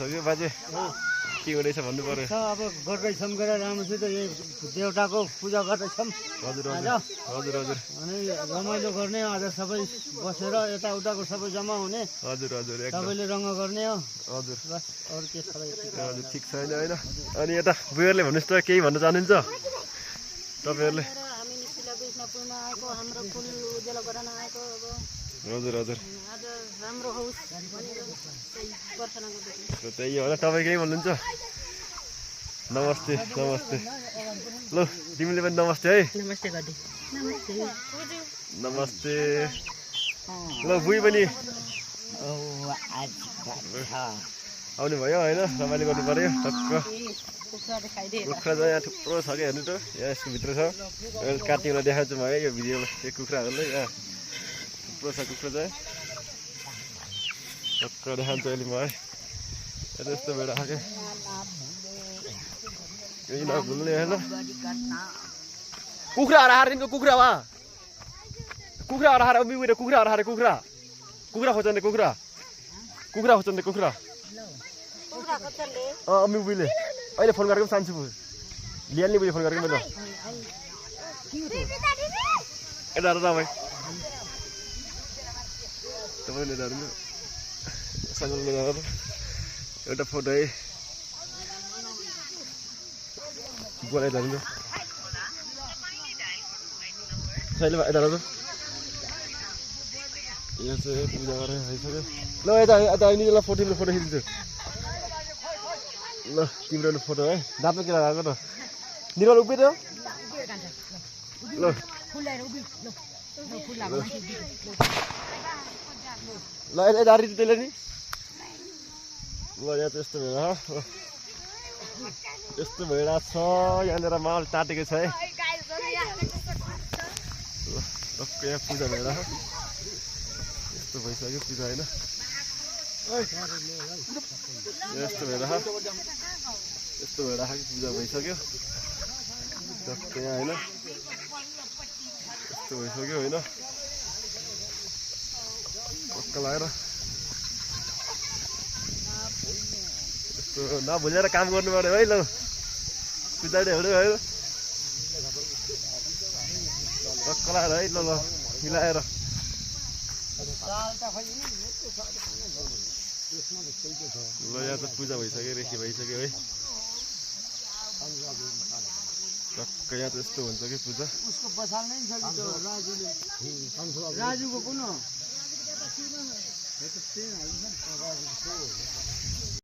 भइसक्यो बाजे के हुँदैछ भन्नु पर्यो अब गर्दैछौँ गरेर राम्रोसित यही देउताको पूजा गर्दैछौँ हजुर आज हजुर हजुर अनि रमाइलो गर्ने आज सबै बसेर यताउताको सबै जम्मा हुने हजुर हजुर एकदम सबैले रङ गर्ने हो हजुर बस अरू के छ र हजुर ठिक छैन होइन अनि यता बुयरले भन्नुहोस् त केही भन्न चाहनुहुन्छ तपाईँहरूले हामी निशिला बेच्न आएको हाम्रो फुल उज्यालो गर्न आएको अब हजुर हजुर आज राम्रो होस् भनेर प्रार्थना गर्दछु त्यही हो तपाईँ केही भन्नुहुन्छ नमस्ते नमस्ते ल तिमीले पनि नमस्ते है नमस्ते गर्दै नमस्ते नमस्ते ल बुई पनि आउनु भयो होइन रमाइलो गर्नु पर्यो टक्क कुखुरा चाहिँ यहाँ थुप्रो छ कि हेर्नु त यहाँ यसको भित्र छ काटिङलाई देखाउँछु म है यो भिडियोमा यो कुखुराहरूलाई यहाँ थुप्रो छ कुखुरा चाहिँ टक्क देखाउँछु अहिले म है यस्तो भएर आएको केही नभुल्ने होइन कुखुरा हराहारदेखिको कुखुरा वा कुखुरा हराहार उभिएर कुखुरा हराहार कुखुरा कुखुरा खोज्ने कुखुरा कुखुरा खोज्ने कुखुरा अम्मी बुईले अहिले फोन गरेको सान्छु बुई लियाल्ने बुझे फोन गरेको मैले यता तपाईँ तपाईँले हेर्नु सँगले एउटा फोटो है बोलाइ हेर्नु कहिले यता यो चाहिँ पूजा गरेर भइसक्यो ल यता यता निजलाई फोटो खिच्छु ल तिम्रो फोटो है दापे के लगाएको त निरल उभिएर ल ल यता रिति त्यसले नि ल यहाँ चाहिँ यस्तो भइरहेको यस्तो भइरहेको छ यहाँनिर माल टाटेको छ है ल टक्क यहाँ पूजा भइरहेको यस्तो भइसक्यो पूजा होइन यस्तो भइरहेको पूजा भइसक्यो टक्क यहाँ होइन यस्तो भइसक्यो होइन टक्क लगाएर यस्तो नभुलेर काम गर्नु पर्यो है ल पूजाहरू है टक्क लगाएर है ल ल मिलाएर ल यहाँ त पूजा भइसक्यो रेखी भइसक्यो है टक्क यहाँ त यस्तो हुन्छ कि पूजा उसको बसाल्नै छ राजुको कुन हो